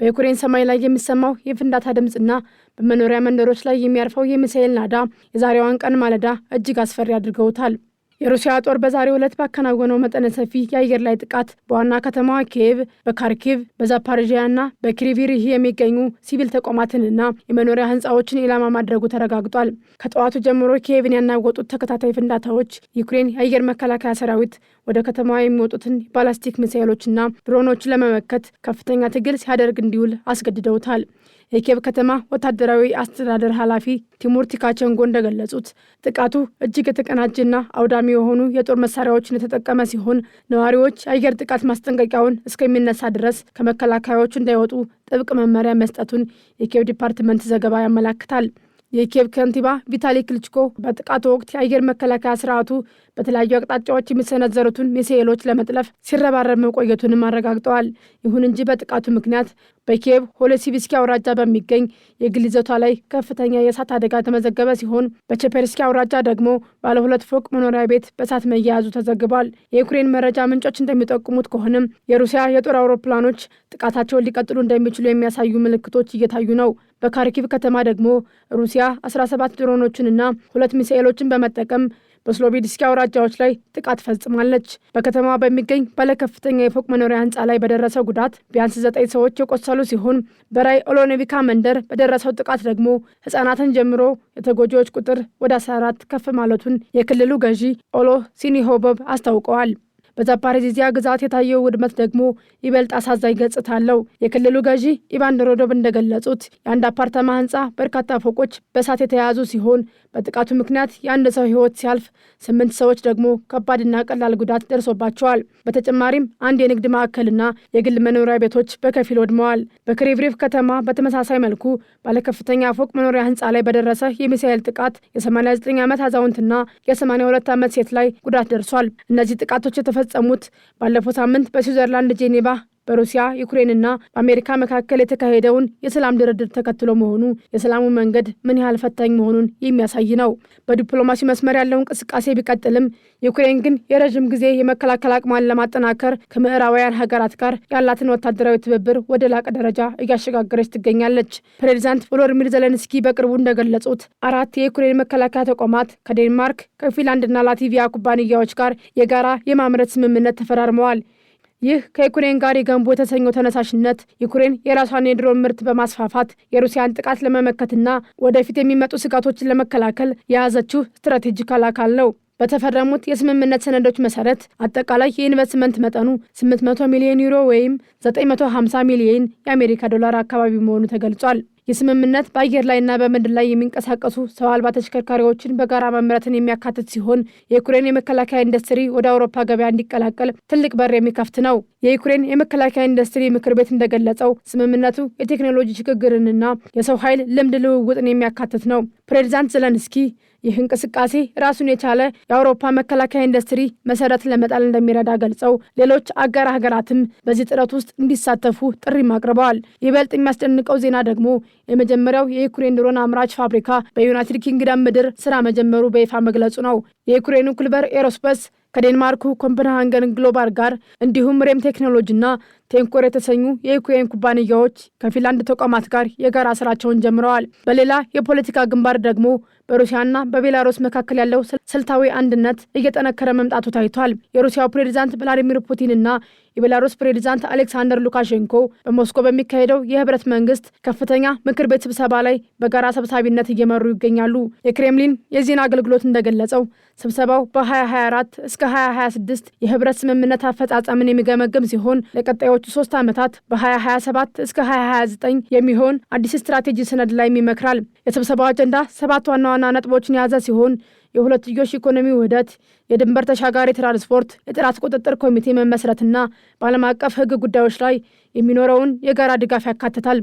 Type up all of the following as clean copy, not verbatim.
በዩክሬን ሰማይ ላይ የሚሰማው የፍንዳታ ድምፅና በመኖሪያ መንደሮች ላይ የሚያርፈው የሚሳኤል ናዳ የዛሬዋን ቀን ማለዳ እጅግ አስፈሪ አድርገውታል። የሩሲያ ጦር በዛሬው ዕለት ባከናወነው መጠነ ሰፊ የአየር ላይ ጥቃት በዋና ከተማዋ ኪየቭ፣ በካርኪቭ፣ በዛፓሪዥያና በክሪቪሪህ የሚገኙ ሲቪል ተቋማትንና የመኖሪያ ህንፃዎችን ኢላማ ማድረጉ ተረጋግጧል። ከጠዋቱ ጀምሮ ኪየቭን ያናወጡት ተከታታይ ፍንዳታዎች ዩክሬን የአየር መከላከያ ሰራዊት ወደ ከተማዋ የሚወጡትን ባላስቲክ ሚሳኤሎችና ድሮኖችን ለመመከት ከፍተኛ ትግል ሲያደርግ እንዲውል አስገድደውታል። የኪየቭ ከተማ ወታደራዊ አስተዳደር ኃላፊ ቲሙር ቲካቸንጎ እንደገለጹት፣ ጥቃቱ እጅግ የተቀናጀና አውዳሚ የሆኑ የጦር መሳሪያዎችን የተጠቀመ ሲሆን፣ ነዋሪዎች የአየር ጥቃት ማስጠንቀቂያውን እስከሚነሳ ድረስ ከመከላከያዎቹ እንዳይወጡ ጥብቅ መመሪያ መስጠቱን የኪየቭ ዲፓርትመንት ዘገባ ያመላክታል። የኪየቭ ከንቲባ ቪታሊ ክሊችኮ በጥቃቱ ወቅት የአየር መከላከያ ስርዓቱ በተለያዩ አቅጣጫዎች የሚሰነዘሩትን ሚሳኤሎች ለመጥለፍ ሲረባረብ መቆየቱንም አረጋግጠዋል። ይሁን እንጂ በጥቃቱ ምክንያት በኪየቭ ሆሎሲቪስኪ አውራጃ በሚገኝ የግል ይዞታ ላይ ከፍተኛ የእሳት አደጋ የተመዘገበ ሲሆን፣ በቼፐርስኪ አውራጃ ደግሞ ባለ ሁለት ፎቅ መኖሪያ ቤት በእሳት መያያዙ ተዘግቧል። የዩክሬን መረጃ ምንጮች እንደሚጠቁሙት ከሆነም የሩሲያ የጦር አውሮፕላኖች ጥቃታቸውን ሊቀጥሉ እንደሚችሉ የሚያሳዩ ምልክቶች እየታዩ ነው። በካርኪቭ ከተማ ደግሞ ሩሲያ 17 ድሮኖችንና ሁለት ሚሳኤሎችን በመጠቀም በስሎቢድስኪ አውራጃዎች ላይ ጥቃት ፈጽማለች። በከተማዋ በሚገኝ ባለከፍተኛ የፎቅ መኖሪያ ህንፃ ላይ በደረሰው ጉዳት ቢያንስ ዘጠኝ ሰዎች የቆሰሉ ሲሆን፣ በራይ ኦሎኔቪካ መንደር በደረሰው ጥቃት ደግሞ ህጻናትን ጀምሮ የተጎጂዎች ቁጥር ወደ 14 ከፍ ማለቱን የክልሉ ገዢ ኦሎ ሲኒሆቦብ አስታውቀዋል። በዛፓሪዚያ ግዛት የታየው ውድመት ደግሞ ይበልጥ አሳዛኝ ገጽታ አለው። የክልሉ ገዢ ኢቫን ሮዶቭ እንደገለጹት፣ የአንድ አፓርታማ ህንፃ በርካታ ፎቆች በእሳት የተያያዙ ሲሆን፣ በጥቃቱ ምክንያት የአንድ ሰው ህይወት ሲያልፍ ስምንት ሰዎች ደግሞ ከባድና ቀላል ጉዳት ደርሶባቸዋል። በተጨማሪም አንድ የንግድ ማዕከልና የግል መኖሪያ ቤቶች በከፊል ወድመዋል። በክሪቭሪቭ ከተማ በተመሳሳይ መልኩ ባለከፍተኛ ፎቅ መኖሪያ ህንፃ ላይ በደረሰ የሚሳኤል ጥቃት የ89 ዓመት አዛውንትና የ82 ዓመት ሴት ላይ ጉዳት ደርሷል። እነዚህ ጥቃቶች የተፈጸሙት ባለፈው ሳምንት በስዊዘርላንድ ጄኔቫ በሩሲያ፣ ዩክሬንና በአሜሪካ መካከል የተካሄደውን የሰላም ድርድር ተከትሎ መሆኑ የሰላሙ መንገድ ምን ያህል ፈታኝ መሆኑን የሚያሳይ ነው። በዲፕሎማሲ መስመር ያለው እንቅስቃሴ ቢቀጥልም፣ ዩክሬን ግን የረዥም ጊዜ የመከላከል አቅሟን ለማጠናከር ከምዕራባውያን ሀገራት ጋር ያላትን ወታደራዊ ትብብር ወደ ላቀ ደረጃ እያሸጋገረች ትገኛለች። ፕሬዚዳንት ቮሎዲሚር ዘለንስኪ በቅርቡ እንደገለጹት፣ አራት የዩክሬን መከላከያ ተቋማት ከዴንማርክ፣ ከፊንላንድና ላቲቪያ ኩባንያዎች ጋር የጋራ የማምረት ስምምነት ተፈራርመዋል። ይህ ከዩክሬን ጋር የገንቡ የተሰኘው ተነሳሽነት ዩክሬን የራሷን የድሮን ምርት በማስፋፋት የሩሲያን ጥቃት ለመመከትና ወደፊት የሚመጡ ስጋቶችን ለመከላከል የያዘችው ስትራቴጂካል አካል ነው። በተፈረሙት የስምምነት ሰነዶች መሰረት አጠቃላይ የኢንቨስትመንት መጠኑ 800 ሚሊዮን ዩሮ ወይም 950 ሚሊዮን የአሜሪካ ዶላር አካባቢ መሆኑ ተገልጿል። ይህ ስምምነት በአየር ላይና በምድር ላይ የሚንቀሳቀሱ ሰው አልባ ተሽከርካሪዎችን በጋራ ማምረትን የሚያካትት ሲሆን፣ የዩክሬን የመከላከያ ኢንዱስትሪ ወደ አውሮፓ ገበያ እንዲቀላቀል ትልቅ በር የሚከፍት ነው። የዩክሬን የመከላከያ ኢንዱስትሪ ምክር ቤት እንደገለጸው፣ ስምምነቱ የቴክኖሎጂ ሽግግርንና የሰው ኃይል ልምድ ልውውጥን የሚያካትት ነው። ፕሬዚዳንት ዘለንስኪ ይህ እንቅስቃሴ ራሱን የቻለ የአውሮፓ መከላከያ ኢንዱስትሪ መሰረት ለመጣል እንደሚረዳ ገልጸው፣ ሌሎች አጋር ሀገራትም በዚህ ጥረት ውስጥ እንዲሳተፉ ጥሪም አቅርበዋል። ይበልጥ የሚያስደንቀው ዜና ደግሞ የመጀመሪያው የዩክሬን ድሮን አምራች ፋብሪካ በዩናይትድ ኪንግደም ምድር ስራ መጀመሩ በይፋ መግለጹ ነው። የዩክሬኑ ኩልበር ኤሮስፔስ ከዴንማርኩ ኮፐንሃገን ግሎባል ጋር እንዲሁም ሬም ቴክኖሎጂና ቴንኮር የተሰኙ የዩክሬን ኩባንያዎች ከፊንላንድ ተቋማት ጋር የጋራ ስራቸውን ጀምረዋል። በሌላ የፖለቲካ ግንባር ደግሞ በሩሲያና በቤላሩስ መካከል ያለው ስልታዊ አንድነት እየጠነከረ መምጣቱ ታይቷል። የሩሲያው ፕሬዚዳንት ቭላዲሚር ፑቲንና የቤላሩስ ፕሬዚዳንት አሌክሳንደር ሉካሼንኮ በሞስኮ በሚካሄደው የህብረት መንግስት ከፍተኛ ምክር ቤት ስብሰባ ላይ በጋራ ሰብሳቢነት እየመሩ ይገኛሉ። የክሬምሊን የዜና አገልግሎት እንደገለጸው፣ ስብሰባው በ2024 እስከ 2026 የህብረት ስምምነት አፈጻጸምን የሚገመግም ሲሆን፣ ለቀጣዮቹ 3 ዓመታት በ2027 እስከ 2029 የሚሆን አዲስ ስትራቴጂ ሰነድ ላይም ይመክራል። የስብሰባው አጀንዳ ሰባት ዋና ዋና ነጥቦችን የያዘ ሲሆን፣ የሁለትዮሽ ኢኮኖሚ ውህደት፣ የድንበር ተሻጋሪ ትራንስፖርት፣ የጥራት ቁጥጥር ኮሚቴ መመስረትና በዓለም አቀፍ ሕግ ጉዳዮች ላይ የሚኖረውን የጋራ ድጋፍ ያካትታል።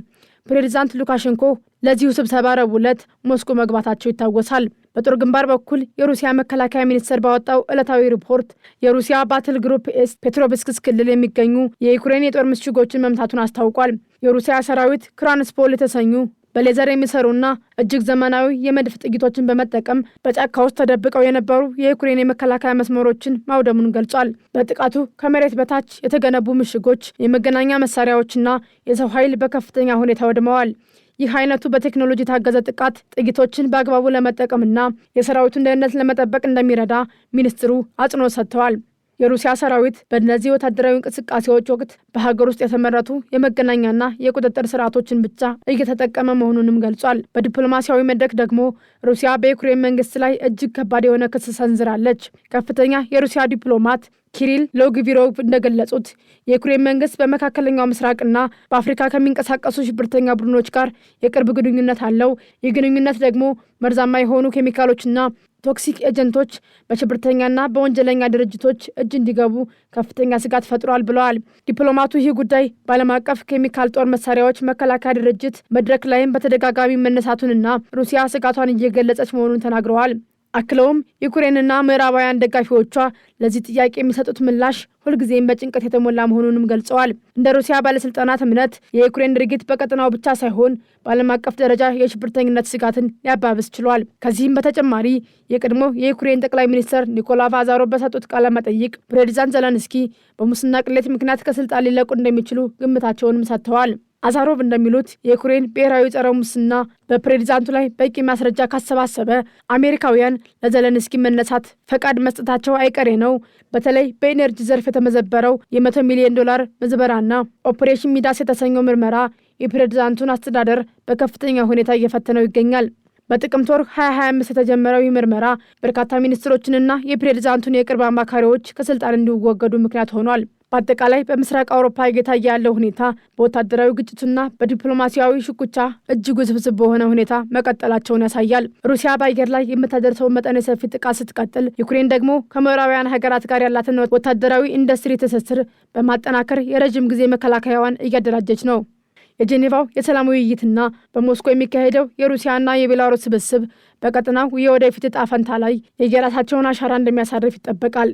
ፕሬዚዳንት ሉካሼንኮ ለዚሁ ስብሰባ ረቡዕ ዕለት ሞስኮ መግባታቸው ይታወሳል። በጦር ግንባር በኩል የሩሲያ መከላከያ ሚኒስቴር ባወጣው ዕለታዊ ሪፖርት የሩሲያ Battle Group East ፔትሮቭስክ ክልል የሚገኙ የዩክሬን የጦር ምሽጎችን መምታቱን አስታውቋል። የሩሲያ ሰራዊት ክራንስፖል የተሰኙ በሌዘር የሚሰሩና እጅግ ዘመናዊ የመድፍ ጥይቶችን በመጠቀም በጫካ ውስጥ ተደብቀው የነበሩ የዩክሬን የመከላከያ መስመሮችን ማውደሙን ገልጿል። በጥቃቱ ከመሬት በታች የተገነቡ ምሽጎች፣ የመገናኛ መሳሪያዎችና የሰው ኃይል በከፍተኛ ሁኔታ ወድመዋል። ይህ አይነቱ በቴክኖሎጂ የታገዘ ጥቃት ጥይቶችን በአግባቡ ለመጠቀምና የሰራዊቱን ደህንነት ለመጠበቅ እንደሚረዳ ሚኒስትሩ አጽንኦት ሰጥተዋል። የሩሲያ ሰራዊት በእነዚህ ወታደራዊ እንቅስቃሴዎች ወቅት በሀገር ውስጥ የተመረቱ የመገናኛና የቁጥጥር ስርዓቶችን ብቻ እየተጠቀመ መሆኑንም ገልጿል። በዲፕሎማሲያዊ መድረክ ደግሞ ሩሲያ በዩክሬን መንግስት ላይ እጅግ ከባድ የሆነ ክስ ሰንዝራለች። ከፍተኛ የሩሲያ ዲፕሎማት ኪሪል ሎግቪሮቭ እንደገለጹት የዩክሬን መንግስት በመካከለኛው ምስራቅና በአፍሪካ ከሚንቀሳቀሱ ሽብርተኛ ቡድኖች ጋር የቅርብ ግንኙነት አለው። ይህ ግንኙነት ደግሞ መርዛማ የሆኑ ኬሚካሎችና toxic agent ኦች በሽብርተኛና በወንጀለኛ ድርጅቶች እጅ እንዲገቡ ከፍተኛ ስጋት ፈጥሯል ብለዋል። ዲፕሎማቱ ይህ ጉዳይ በዓለም አቀፍ ኬሚካል ጦር መሳሪያዎች መከላከያ ድርጅት መድረክ ላይም በተደጋጋሚ መነሳቱንና ሩሲያ ስጋቷን እየገለጸች መሆኑን ተናግረዋል። አክለውም ዩክሬንና ምዕራባውያን ደጋፊዎቿ ለዚህ ጥያቄ የሚሰጡት ምላሽ ሁልጊዜም በጭንቀት የተሞላ መሆኑንም ገልጸዋል። እንደ ሩሲያ ባለስልጣናት እምነት የዩክሬን ድርጊት በቀጠናው ብቻ ሳይሆን በዓለም አቀፍ ደረጃ የሽብርተኝነት ስጋትን ሊያባብስ ችሏል። ከዚህም በተጨማሪ የቀድሞ የዩክሬን ጠቅላይ ሚኒስትር ኒኮላ አዛሮቭ በሰጡት ቃለ መጠይቅ ፕሬዚዳንት ዘለንስኪ በሙስና ቅሌት ምክንያት ከስልጣን ሊለቁ እንደሚችሉ ግምታቸውንም ሰጥተዋል። አዛሮቭ እንደሚሉት የዩክሬን ብሔራዊ ጸረ ሙስና በፕሬዚዳንቱ ላይ በቂ ማስረጃ ካሰባሰበ አሜሪካውያን ለዘለንስኪ መነሳት ፈቃድ መስጠታቸው አይቀሬ ነው። በተለይ በኤነርጂ ዘርፍ የተመዘበረው የ100 ሚሊዮን ዶላር ምዝበራና ኦፕሬሽን ሚዳስ የተሰኘው ምርመራ የፕሬዚዳንቱን አስተዳደር በከፍተኛ ሁኔታ እየፈተነው ይገኛል። በጥቅምት ወር 2025 የተጀመረው ይህ ምርመራ በርካታ ሚኒስትሮችንና የፕሬዚዳንቱን የቅርብ አማካሪዎች ከስልጣን እንዲወገዱ ምክንያት ሆኗል። በአጠቃላይ በምስራቅ አውሮፓ እየታየ ያለው ሁኔታ በወታደራዊ ግጭቱና በዲፕሎማሲያዊ ሽኩቻ እጅግ ውስብስብ በሆነ ሁኔታ መቀጠላቸውን ያሳያል። ሩሲያ በአየር ላይ የምታደርሰውን መጠነ ሰፊ ጥቃት ስትቀጥል፣ ዩክሬን ደግሞ ከምዕራባውያን ሀገራት ጋር ያላትን ወታደራዊ ኢንዱስትሪ ትስስር በማጠናከር የረዥም ጊዜ መከላከያዋን እያደራጀች ነው። የጄኔቫው የሰላም ውይይትና በሞስኮ የሚካሄደው የሩሲያና የቤላሩስ ስብስብ በቀጠናው የወደፊት ዕጣ ፈንታ ላይ የየራሳቸውን አሻራ እንደሚያሳርፍ ይጠበቃል።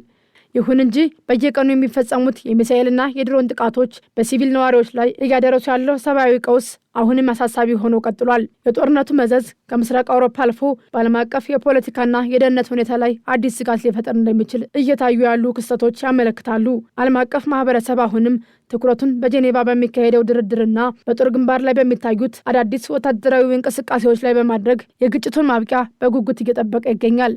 ይሁን እንጂ በየቀኑ የሚፈጸሙት የሚሳኤልና የድሮን ጥቃቶች በሲቪል ነዋሪዎች ላይ እያደረሱ ያለው ሰብአዊ ቀውስ አሁንም አሳሳቢ ሆኖ ቀጥሏል። የጦርነቱ መዘዝ ከምስራቅ አውሮፓ አልፎ በዓለም አቀፍ የፖለቲካና የደህንነት ሁኔታ ላይ አዲስ ስጋት ሊፈጠር እንደሚችል እየታዩ ያሉ ክስተቶች ያመለክታሉ። ዓለም አቀፍ ማህበረሰብ አሁንም ትኩረቱን በጄኔቫ በሚካሄደው ድርድርና በጦር ግንባር ላይ በሚታዩት አዳዲስ ወታደራዊ እንቅስቃሴዎች ላይ በማድረግ የግጭቱን ማብቂያ በጉጉት እየጠበቀ ይገኛል።